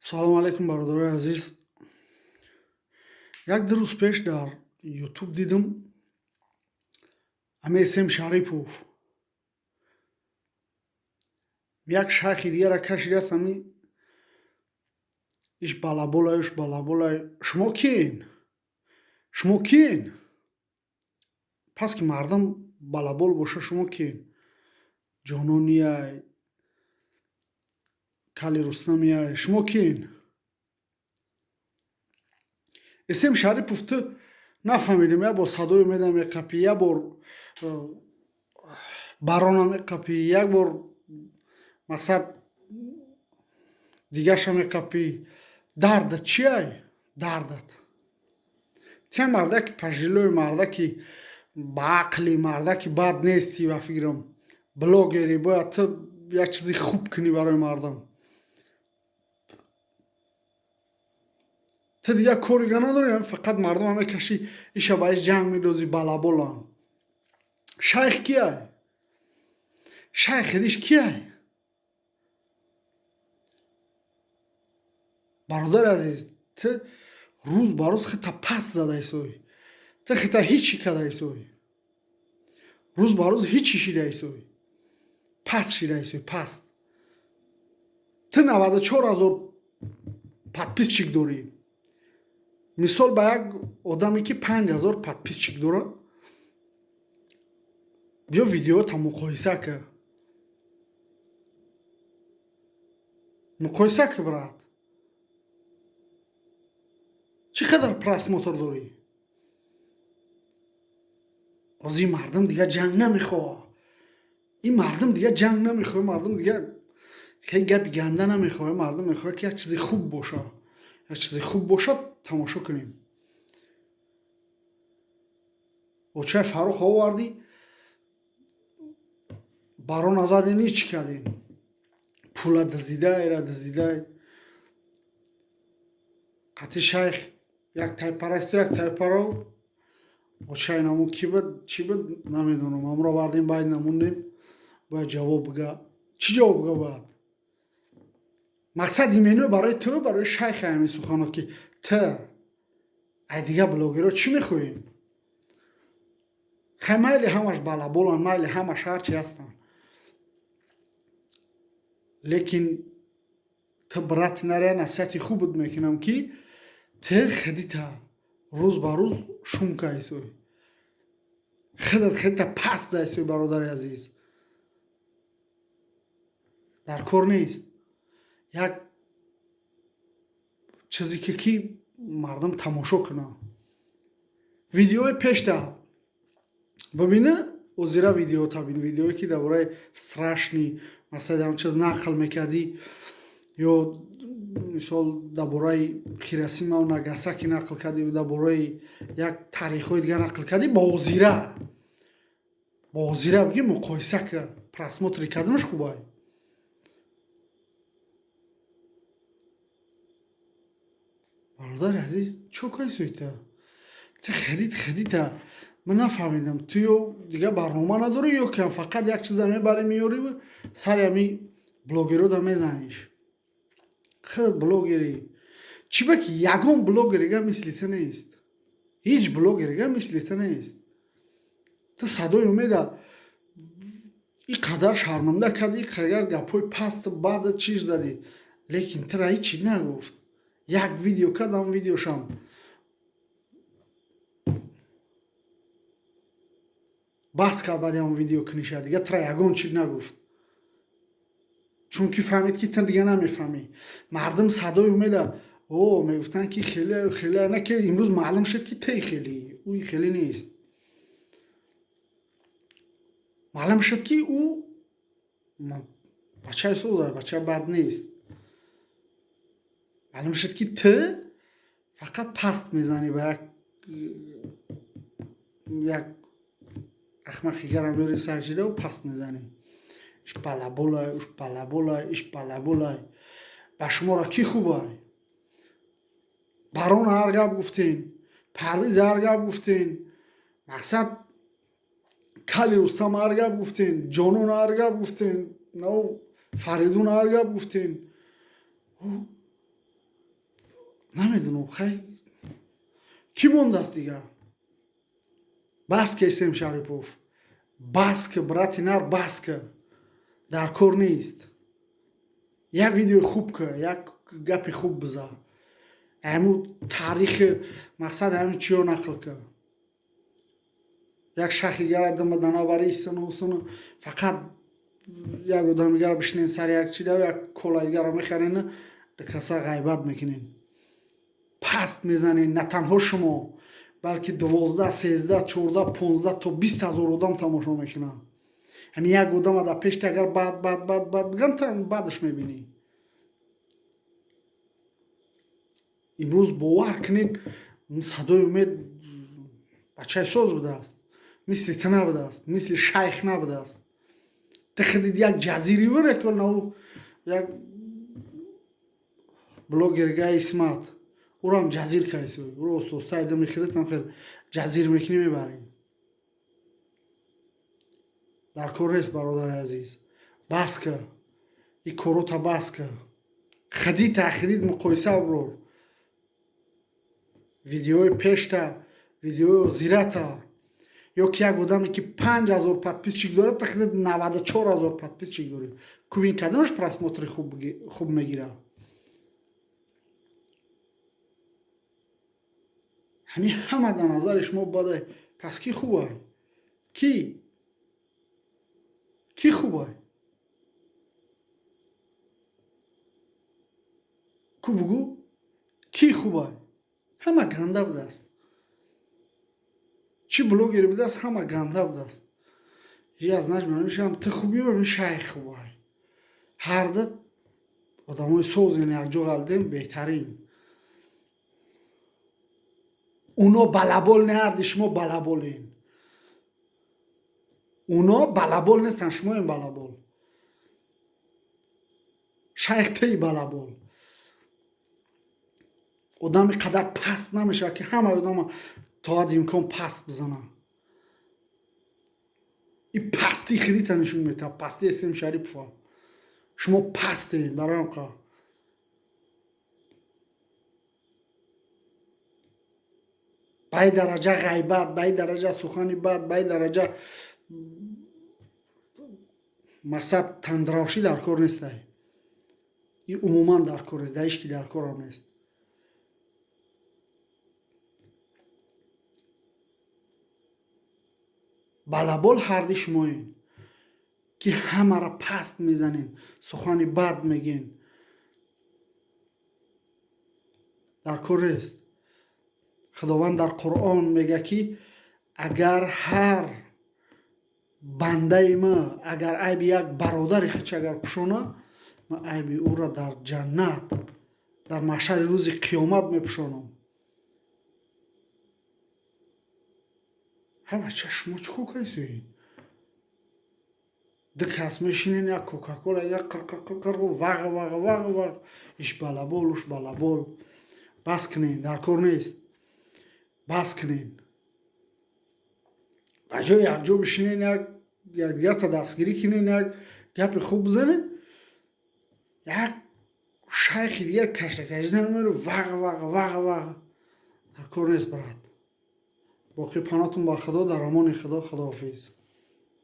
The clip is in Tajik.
Салому алайкум, бародарои азиз. Як ду рӯз пеш дар Ютуб дидам, ами Эсем Шарипов як шайхи дигара кашидааст, ами иш балаболай, уш балаболай. Шумо киен? Шумо киен? Пас ки мардум балабол боша, шумо киен? Ҷонониай, Кали Рустамиай, шумо киен? Эсем Шарипов, ту нафаҳмидем, як бор садои умеда меқапӣ, як бор барона меқапӣ, як бор мақсад дигаша меқапӣ. Дардат чиай? Дардат тия мардаки пожилой, мардаки ба ақли, мардаки бад нести, ба фикрам блогери, бояд ту як чизи хуб кунӣ барои мардум. Ту дигар корига надорӣ, фақат мардума мекашӣ, иша ба иш ҷанг медозӣ, балаболан. Шайх киай? Шайх худиш киай? Бародари азиз, ту рӯз ба рӯз хита паст задаисой, ту хита ҳичи кадаисой, рӯз ба рӯз ҳичи шидаисой, паст шидаисой, паст. Ту 94 000 подписчик дорӣ. Мисол, ба як одаме ки 5000 подписчик дорад, биё видеота муқоиса ка, муқоиса ка, брат. Чӣ қадар просмотр дорӣ? Ҳозир ин мардум дигар ҷанг намехоҳад, ин мардум дигар ҷанг намехоҳад, мардум дигар хеле гапи ганда намехоҳад, мардум мехоҳад, ки як чизи хуб бошад, як чизи хуб бошад, тамошо кунем. Очаи Фаррух овардӣ, барона задем, ҳеч кардем, пула дуздидай, ра дуздидай. Қатъи шайх як тайпарасту як тайпаро очаи намун ки буд, чӣ буд, намедонам. Амро бардем, байд намондем, бояд ҷавоб бига. Чӣ ҷавоб бига бояд? Мақсад именно барои ту, барои шайхи ҳамин сухано, ки ту ай дигар блогерро чӣ мехоҳӣ? Хай, майли, ҳамаш балаболан, майли, ҳамаш ҳарчи ҳастанд, лекин ту, брати, наря насиҳати хуб мекунам, ки ту худита рӯз ба рӯз шум кайсой, худат худита паст зайсой. Бародари азиз, дар кор нест як чизе ки мардум тамошо кунад. Видеои пешта бибина, озира видеота бин, видеое ки дар бораи страшный масалан чиз нақл мекардӣ ё мисол дар бораи Хиросимау Нагасаки нақл кардӣ, дар бораи як таърихҳои дигар нақл кардӣ, ба озира бигӣ, муқоиса ка, просмотри кардамаш хубай. Бародари азиз, чо кайсоита? Ту хадид хадита ман нафаҳмидам, ту ё дигар барнома надорӣ, ё ки фақат як чиза мебарӣ, меёрӣ, сари ҳами блогерода мезаниш. Худат блогерӣ, чӣ ба ки ягон блогерига мисли ту нест, ҳеҷ блогерига мисли ту нест. Ту садои умеда ин қадар шарманда кардӣ, ин қадар гапҳои пасту баду чиз задӣ, лекин тура ҳечи нагуфт. Як видео кардам, видеошам бас кард. Баъди ҳамон видео куниша дигар тура ягон чиз нагуфт, чунки фаҳмид, ки ту дигар намефаҳмӣ. Мардум садои умеда о мегуфтанд, ки хеле хеле на, ки имрӯз маълум шуд, ки ту хеле ӯ хеле нест. Маълум шуд, ки ӯ бачаи соза, бачаи бад нест. Маълум шуд, ки ту фақат паст мезанӣ, ба як ахмақи гарам меёри, сар шидаву паст мезанӣ. Иш балаболай, уш балаболай, иш балаболай. Ба шуморо кӣ хубай? Барон ҳар гап гуфтен, Парвиз ҳар гап гуфтен, мақсад Кали Рустам ҳар гап гуфтен, Ҷонон ҳар гап гуфтен, Фаридун ҳар гап гуфтен. Намедонам, хай, кӣ мондааст дигар? Бас ки, Эсем Шарипов, бас ки, брати нар, бас ки, дар кор нест. Як видеои хуб ка, як гапи хуб биза, ҳамун таърихи мақсад, ҳамин чиё нақл ка. Як шахи гара дама бари исину усину, фақат як одами гара бишинен сари як чида, як колаи гара мехарен, каса ғайбат мекунен, паст мезанен. На танҳо шумо, балки 12, 13, 14, 15 то 20 ҳазор одам тамошо мекунанд. Ҳамин як одама дар пешти агар бад, бад, бад, бад биган, баъдаш мебинӣ. Имрӯз бовар кунед, Садои Умед бачаи соз будааст, мисли ту набудааст, мисли шайх набудааст. Ту худит як ҷазири вирекунау, як блогерга Исмат, ӯрам ҷазир кайсо, ӯро оста айда мехӯрдам, хел ҷазир мекунӣ, мебарӣ. Дар кор нест, бародари азиз, бас ка и корота, бас ка. Хадита хадид муқоиса бирор, видеои пешта, видеои озирата, ё ки як одаме ки 5000 подписчик дорад, та худат 94 000 подписчик дорӣ. Кубин кадомаш просмотри хуб мегирад? Ҳамин ҳама дар назари шумо бадай. Пас кӣ хубай? Кӣ хубай? Ку бугӯ, кӣ хубай? Ҳама ганда будааст. Чӣ блогер будааст, ҳама ганда будааст. Я знаешь, мешавам, ту хубӣ, шайх хубай. Ҳарду одамои соз, якҷо ғалдем, беҳтарин. Уно балабол не, ҳарди шумо балаболен. Уно балабол нестанд, шумоем балабол. Шайх, тии балабол. Одами қадар паст намешавад, ки ҳамаи одама то ҳадди имкон паст бизанад. И пастии хирита нишон метавад, пастии Эсем Шарипова. Шумо пастем барои ҳамқа. Ба ин дараҷа ғайбат, ба ин дараҷа сухани бад, ба ин дараҷа мақсад тандравшӣ дар кор нестай. И умуман дар кор нест, дар ҳеҷ ки дар корам нест. Балабол ҳарди шумоен, ки ҳамаро паст мезанен, сухани бад мегӯен. Дар кор нест. Худованд дар Қуръон мегӯяд, ки агар ҳар бандаи ма агар айби як бародари худш агар пӯшона, ман айби ӯро дар ҷаннат, дар маҳшари рӯзи қиёмат мепӯшонам. Ҳай бача, шумо чӣ кор кардед? Ду кас мешинен, як Кока-Кола, як қирқирқирқир, вағ вағ вағ вағ, иш балабол, уш балабол. Бас кунед, дар кор нест, бас кунед. Ба ҷои якҷо бишинен, як якдигарта дастгирӣ кунен, як гапи хуб бизанед, як шайхи дигар кашта кашида меро, вағ вағ вағ вағ. Дар кор нест, брат. Боқӣ панотон ба Худо, дар амони Худо, худоҳофиз.